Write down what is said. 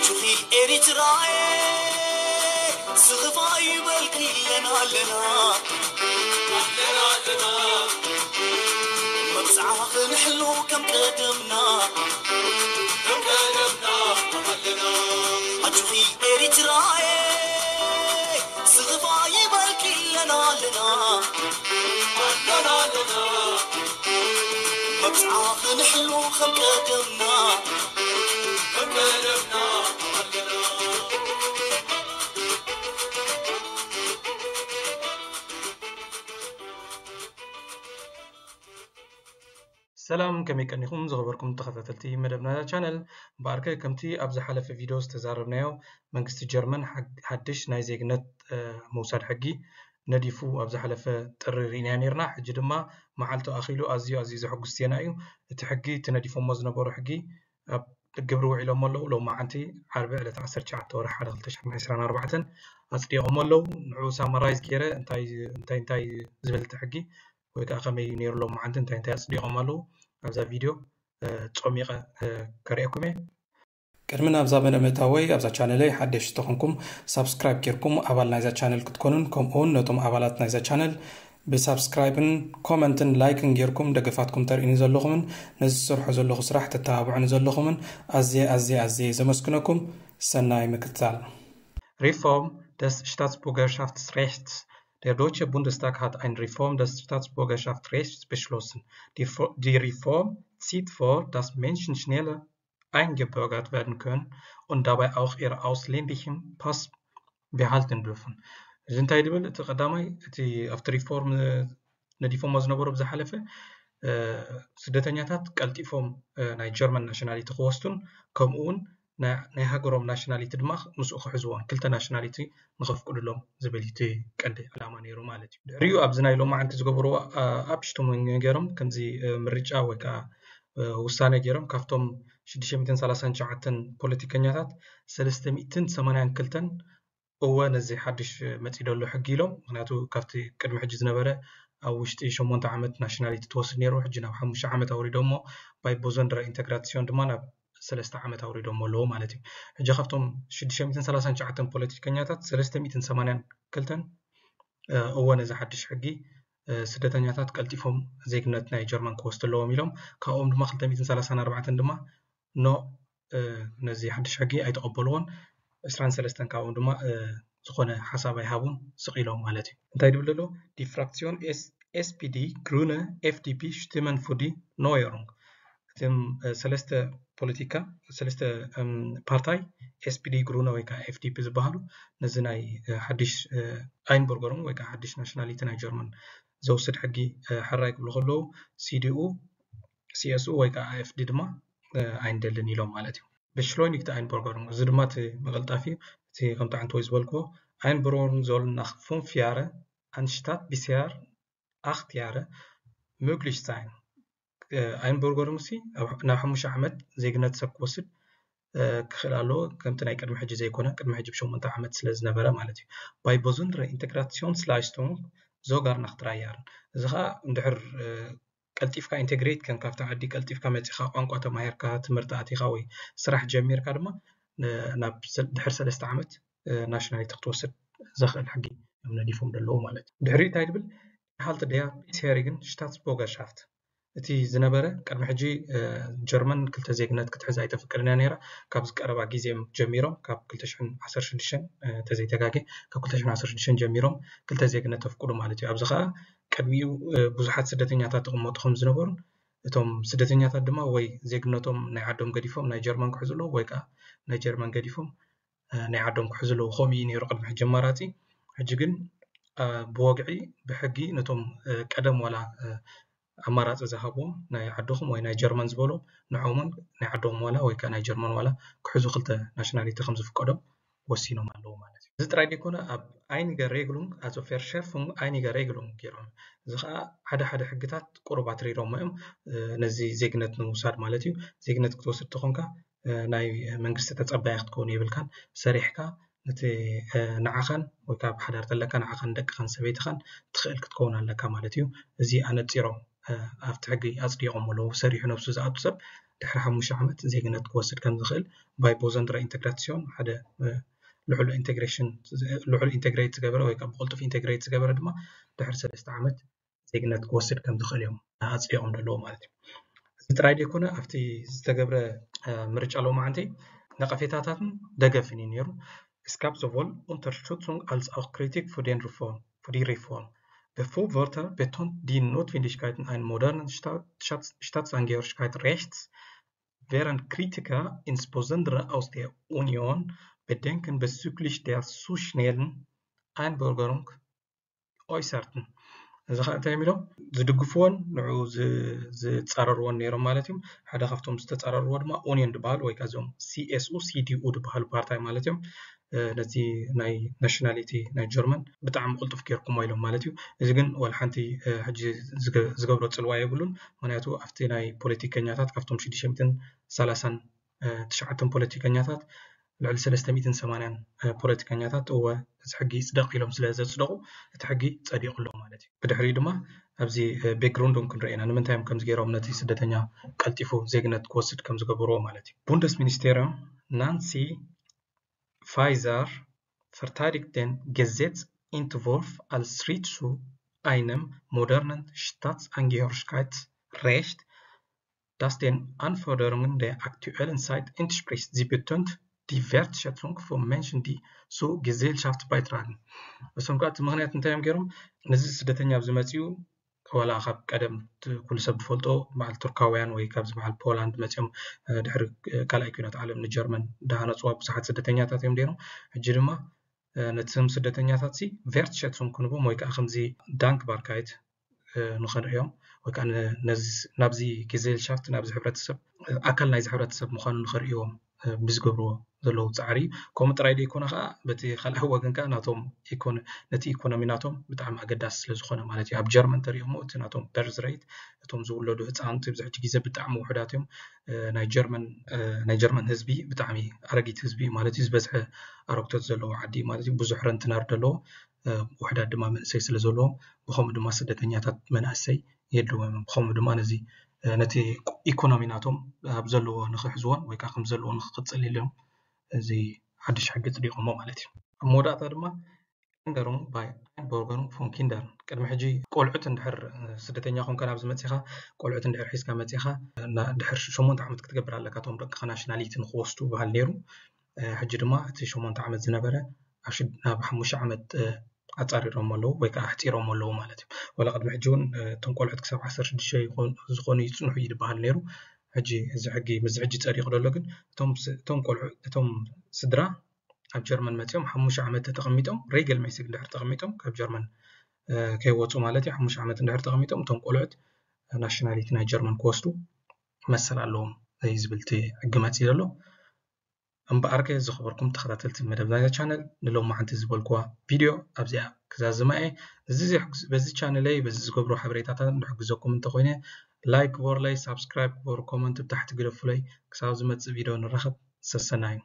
ቹኺ ኤሪትራየ ስኽፋ ይበልኪ ኣለና ኣለና ኣለና ኣለና መብጽዓ ክንሕሉ ከም ቀደምና ከም ቀደምና ኣለና ኣቹኺ ኤሪትራየ ስኽፋ ይበልኪ ኣለና ኣለና ኣለና ኣለና መብጽዓ ክንሕሉ ከም ቀደምና ከም ቀደምና ኣለና ሰላም ከመይ ቀኒኹም ዝኸበርኩም ተኸታተልቲ መደብ ናይዛ ቻነል። እምበኣርከ ከምቲ ኣብ ዝሓለፈ ቪድዮ ዝተዛረብናዮ መንግስቲ ጀርመን ሓድሽ ናይ ዜግነት ምውሳድ ሕጊ ነዲፉ ኣብ ዝሓለፈ ጥሪ ርኢናዮ ነይርና። ሕጂ ድማ መዓልቱ ኣኺሉ ኣዝዩ ኣዝዩ ዘሐጉስ ዜና እዩ። እቲ ሕጊ እቲ ነዲፎሞ ዝነበሩ ሕጊ ኣብ ግብሪ ውዒሎሞ ኣለዉ። ሎማዓንቲ ዓርቢ ዕለት ዓሰርተ ትሽዓተ ወርሒ ሓደ ክልተ ሽሕን ዕስራን ኣርባዕተን ኣጽዲቖሞ ኣለዉ። ንዑ ሳመራይዝ ገይረ እንታይ እንታይ እንታይ ዝብል እቲ ሕጊ ወይ ከዓ ከመይ ነይሩ ሎማዓንቲ እንታይ እንታይ ኣጽዲቖም ኣለዉ ኣብዛ ቪድዮ ጾሚቐ ከርእየኩም እየ። ቅድሚ ናብዛ መደብ ምእታወይ ኣብዛ ቻነለይ ሓደሽቲ ተኾንኩም ሳብስክራይብ ጌርኩም ኣባል ናይዛ ቻነል ክትኮኑን ከምኡውን ነቶም ኣባላት ናይዛ ቻነል ብሳብስክራይብን ኮመንትን ላይክን ጌርኩም ደገፋትኩም ተርእዩኒ ዘለኹምን ነዚ ዝሰርሖ ዘለኹ ስራሕ ተተባብዑኒ ዘለኹምን ኣዝየ ኣዝየ ኣዝየ ዘመስግነኩም። ሰናይ ምክትታል። Reform des Staatsbürgerschaftsrechts. Der Deutsche Bundestag hat eine Reform des Staatsbürgerschaftsrechts beschlossen. Die, die Reform sieht vor, dass Menschen schneller eingebürgert werden können und dabei auch ihren ausländischen Pass behalten dürfen. እዚ እንታይ ድብል እቲ ቀዳማይ እቲ ኣብቲ ሪፎርም ነዲፎሞ ዝነበሩ ብዝሓለፈ ስደተኛታት ቀልጢፎም ናይ ጀርመን ናሽናሊቲ ክወስዱን ከምኡ እውን ናይ ሃገሮም ናሽናሊቲ ድማ ምስኡ ክሕዝዎን ክልተ ናሽናሊቲ ንኸፍቅዱሎም ዝብል እቲ ቀንዲ ዕላማ ነይሩ ማለት እዩ። ድሕሪኡ ኣብዚ ናይ ሎማዓንቲ ዝገበርዎ ኣብሽቶም ገይሮም ከምዚ ምርጫ ወይ ከዓ ውሳነ ገይሮም ካብቶም ሽዱሽተ ሚእትን ሰላሳን ትሽዓተን ፖለቲከኛታት ሰለስተ ሚእትን ሰማንያን ክልተን እወ ነዚ ሓድሽ መፂእ ዘሎ ሕጊ ኢሎም። ምክንያቱ ካብቲ ቅድሚ ሕጂ ዝነበረ ኣብ ውሽጢ ሸሞንተ ዓመት ናሽናሊቲ ትወስድ ነይሩ፣ ሕጂ ናብ ሓሙሽተ ዓመት ኣውሪዶሞ። ባይ ቦዞንድረ ኢንተግራሲዮን ድማ ናብ ሰለስተ ዓመት ኣውሪዶሞ ኣለዉ ማለት እዩ። ሕጂ ካብቶም ሽዱሽተ ሚእትን ሰላሳን ትሽዓተን ፖለቲከኛታት ሰለስተ ሚእትን ሰማንያን ክልተን እወ ነዚ ሓድሽ ሕጊ ስደተኛታት ቀልጢፎም ዜግነት ናይ ጀርመን ክወስዱ ኣለዎም ኢሎም። ካብኦም ድማ ክልተ ሚእትን ሰላሳን ኣርባዕተን ድማ ኖ ነዚ ሓድሽ ሕጊ ኣይተቐበልዎን። ዕስራን ሰለስተን ካብኦም ድማ ዝኾነ ሓሳብ ኣይሃቡን ስቕ ኢሎም ማለት እዩ። እንታይ ድብል ዘሎ? Die Fraktion SPD, Grüne, FDP stimmen für die Neuerung. እቶም ሰለስተ ፖለቲካ ሰለስተ ፓርታይ ኤስፒዲ ግሩነ ወይ ከዓ ኤፍዲፒ ዝበሃሉ ነዚ ናይ ሓድሽ ኣይንበርገሩም ወይ ከዓ ሓድሽ ናሽናሊቲ ናይ ጀርመን ዘውስድ ሕጊ ሕራይ ክብሉ ከለዉ ሲዲኡ ሲኤስኡ ወይ ከዓ ኤፍዲ ድማ ኣይንደልን ኢሎም ማለት እዩ። Beschleunigte Einbürgerung እዚ ድማ እቲ መቐልጣፊ እቲ ከምቲ ዓንተወይ ዝበልክዎ Einbürgerung soll nach fünf Jahre anstatt bisher acht Jahre möglich sein. Einbürgerung ሲ ናብ ሓሙሽተ ዓመት ዜግነት ሰብ ክወስድ ክኽእል ኣለዎ። ከምቲ ናይ ቅድሚ ሕጂ ዘይኮነ ቅድሚ ሕጂ ብሸሞንተ ዓመት ስለ ዝነበረ ማለት እዩ። Bei besondere Integrationsleistung sogar nach drei Jahren እዚ ከዓ እንድሕር ቀልጢፍካ ኢንቴግሬት ከም ካብቲ ዓዲ ቀልጢፍካ መፂኻ ቋንቋ ተማሂርካ ትምህርቲ ኣቲኻ ወይ ስራሕ ጀሚርካ ድማ ናብ ድሕር ሰለስተ ዓመት ናሽናሊቲ ክትወስድ ዘኽእል ሕጊ እዮም ነዲፎም ዘለዉ ማለት እዩ። ድሕሪ እንታይ ድብል Erhalt der bisherigen Staatsbürgerschaft እቲ ዝነበረ ቅድሚ ሕጂ ጀርመን ክልተ ዜግነት ክትሕዝ ኣይተፍቅድን እያ ነይራ። ካብዚ ቀረባ ግዜ ጀሚሮም ካብ ክልተ ሽሕን ዓሰርተ ሽዱሽተን ተዘይተጋጌ ካብ ክልተ ሽሕን ዓሰርተ ሽዱሽተን ጀሚሮም ክልተ ዜግነት ተፍቅዱ ማለት እዩ። ኣብዚ ከዓ ቅድሚኡ ብዙሓት ስደተኛታት ተቐመጡ ከም ዝነበሩን እቶም ስደተኛታት ድማ ወይ ዜግነቶም ናይ ዓዶም ገዲፎም ናይ ጀርመን ክሕዙ ኣለዎም ወይ ከዓ ናይ ጀርመን ገዲፎም ናይ ዓዶም ክሕዙ ኣለዎም። ከምኡ እዩ ነይሩ ቅድሚ ሕጂ ኣማራፂ። ሕጂ ግን ብወግዒ ብሕጊ ነቶም ቀደም ዋላ ኣማራፂ ዝሃብዎም ናይ ዓድኹም ወይ ናይ ጀርመን ዝበሎም ንዖምን ናይ ዓዶም ዋላ ወይ ከዓ ናይ ጀርመን ዋላ ክሕዙ ክልተ ናሽናሊቲ ከም ዝፍቀዶም ወሲኖም ኣለዉ ማለት እዩ። እዚ ጥራይ ዘይኮነ ኣብ einige Regelung also Verschärfung einige Regelung ገይሮም እዚ ከዓ ሓደ ሓደ ሕግታት ቁሩብ ኣትሪሮሞ እዮም። ነዚ ዜግነት ንምውሳድ ማለት እዩ። ዜግነት ክትወስድ ተኾንካ ናይ መንግስቲ ተፀባይ ክትከውን የብልካን። ሰሪሕካ ነቲ ንዓኻን ወይ ከዓ ብሓዳር ተለካ ንዓኻን ደቅኻን ሰበይትኻን ትኽእል ክትከውን ኣለካ ማለት እዩ። እዚ ኣነፂሮም ኣብቲ ሕጊ ኣፅዲቖም ኣለዉ። ሰሪሑ ነብሱ ዝኣቱ ሰብ ድሕሪ ሓሙሽተ ዓመት ዜግነት ክወስድ ከም ዝኽእል፣ by besondere Integration፣ ሓደ ልዑል ኢንቴግሬሽን ልዑል ኢንቴግሬት ዝገበረ ወይ ከዓ ብቕልጡፍ ኢንቴግሬት ዝገበረ ድማ ድሕሪ ሰለስተ ዓመት ዜግነት ክወስድ ከም ዝኽእል እዮም ኣፅዲቖም ዘለዎ ማለት እዩ። እዚ ጥራይ ዘይኮነ ኣብቲ ዝተገብረ ምርጫ ሎማዓንቲ ነቐፌታታትን ደገፍን እዩ ነይሩ። Es gab sowohl Unterstützung als auch Kritik für den Reform, für die Reform. Befürworter betonten die Notwendigkeit, ein modernes Staats-, Staats-, Staatsangehörigkeitsrecht, während Kritiker, insbesondere aus der Union, Bedenken bezüglich der zu schnellen Einbürgerung äußerten. እዚ ከዓ እንታይ እዮም ኢሎም ዝድግፍዎን ንዑ ዝፃረርዎን ነይሮም ማለት እዮም። ሓደ ካብቶም ዝተፃረርዎ ድማ ኦኒዮን ዝበሃል ወይ ከዓ እዚኦም ሲኤስኡ ሲዲኡ ዝበሃሉ ፓርታይ ማለት እዮም። ነዚ ናይ ናሽናሊቲ ናይ ጀርመን ብጣዕሚ ቅልጡፍ ጌርኩሞ ኢሎም ማለት እዩ። እዚ ግን ዋላ ሓንቲ ሕጂ ዝገብሮ ፅልዋ የብሉን። ምክንያቱ ኣብቲ ናይ ፖለቲከኛታት ካብቶም ሽዱሽተ ሚእትን ሰላሳን ትሽዓተን ፖለቲከኛታት ልዕሊ ሰለስተ ሚእትን ሰማንያን ፖለቲከኛታት እወ እዚ ሕጊ ይፅደቕ ኢሎም ስለ ዘፅደቑ እቲ ሕጊ ፀዲቑ ኣሎ ማለት እዩ። ብድሕሪኡ ድማ ኣብዚ ቤክግሩንዶም ክንርኢ ኢና ንምንታይ እዮም ከምዚ ገይሮም ነቲ ስደተኛ ቀልጢፉ ዜግነት ክወስድ ከም ዝገብርዎ ማለት እዩ። Bundesministerin Nancy Faeser verteidigt den Gesetzentwurf als Schritt zu einem modernen Staatsangehörigkeitsrecht, das den Anforderungen der aktuellen Zeit entspricht. Sie betont die Wertschätzung von Menschen, die zur Gesellschaft beitragen. እሶም ከዓ እቲ ምክንያት እንታይ እዮም ገይሮም ነዚ ስደተኛ ኣብዚ መፅኡ ዋላ ካብ ቀደም ኩሉ ሰብ ዝፈልጦ በዓል ቱርካውያን ወይ ካብዚ በዓል ፖላንድ መፅኦም ድሕሪ ካልኣይ ኩናት ዓለም ንጀርመን ዝሃነፅዋ ብዙሓት ስደተኛታት እዮም ነይሮም። ሕጂ ድማ ነቶም ስደተኛታት ሲ ቨርትሸትሱም ክንቦም ወይ ከዓ ከምዚ ዳንክባርካይት ንኽንሪኦም ወይ ከዓ ናብዚ ጌዜልሻፍት ናብዚ ሕብረተሰብ ኣካል ናይዚ ሕብረተሰብ ምዃኑ ንኽርእይዎም ብዝገብርዎ ዘለዉ ፃዕሪ እዩ። ከምኡ ጥራይ ዘይኮነ ከዓ በቲ ካልኣይ ወገን ከዓ ናቶም ነቲ ኢኮኖሚ ናቶም ብጣዕሚ ኣገዳሲ ስለ ዝኾነ ማለት እዩ። ኣብ ጀርመን ተሪኦሞ እቲ ናቶም በርዝ ሬት እቶም ዝውለዱ ህፃውንቲ ኣብዚ ሕጂ ግዜ ብጣዕሚ ውሑዳት እዮም። ናይ ጀርመን ናይ ጀርመን ህዝቢ ብጣዕሚ ኣረጊት ህዝቢ ማለት እዩ። ዝበዝሐ ኣረግቶት ዘለዎ ዓዲ ማለት እዩ። ብዙሕ ረንትናር ዘለዎ ውሕዳት ድማ መንእሰይ ስለ ዘለዎ ብኸምኡ ድማ ስደተኛታት መናእሰይ የድልዎም እዮም። ብኸምኡ ድማ ነዚ ነቲ ኢኮኖሚ ናቶም ኣብ ዘለዎ ንኽሕዝዎን ወይ ከዓ ከም ዘለዎ ንኽቕፅል ኢሎም እዚ ሓድሽ ሕጊ ፅዲቖሞ ማለት እዩ። ኣብ መወዳእታ ድማ Änderung bei Einbürgerung von Kindern ቅድሚ ሕጂ ቆልዑት እንድሕር ስደተኛ ኮንካ ናብዚ መፂኻ ቆልዑት እንድሕር ሒዝካ መፂኻ ድሕር ሸሞንተ ዓመት ክትገብር ኣለካ እቶም ደቅኻ ናሽናሊቲ ንክወስዱ ይበሃል ነይሩ። ሕጂ ድማ እቲ ሸሞንተ ዓመት ዝነበረ ናብ ሓሙሽተ ዓመት ኣፃሪሮም ኣለዉ ወይ ከዓ ኣሕፂሮም ኣለዉ ማለት እዩ። ወላ ቅድሚ ሕጂ እውን እቶም ቆልዑት ክሳብ ዓሰርተ ሽዱሽተ ዝኾኑ ይፅንሑ እዩ ዝበሃል ነይሩ። ሕጂ እዚ ሕጊ ምስዚ ሕጂ ፀዲቑ ዘሎ ግን እቶም ቆልዑ እቶም ስድራ ኣብ ጀርመን መፂኦም ሓሙሽተ ዓመት ተቐሚጦም ሬገል ሜሲግ እንድሕር ተቐሚጦም ካብ ጀርመን ከይወፁ ማለት እዩ። ሓሙሽተ ዓመት እንድሕር ተቐሚጦም እቶም ቆልዑት ናሽናሊቲ ናይ ጀርመን ክወስዱ መሰል ኣለዎም እዩ ዝብል እቲ ሕጊ መፂኡ ዘሎ። እምበኣርከ ዝኸበርኩም ተኸታተልቲ መደብ ናይዛ ቻነል ንሎማዓንቲ ዝበልኩዋ ቪድዮ ኣብዚኣ ክዛዝማ እየ። እዚ በዚ ቻነለይ በዚ ዝገብሮ ሓበሬታታት ንሕግዘኩም እንተኮይነ ላይክ ግበሩለይ፣ ሳብስክራይብ ግበሩ፣ ኮመንት ብታሕቲ ግደፉለይ። ክሳብ ዝመፅእ ቪድዮ ንራኸብ። ሰሰናዩ።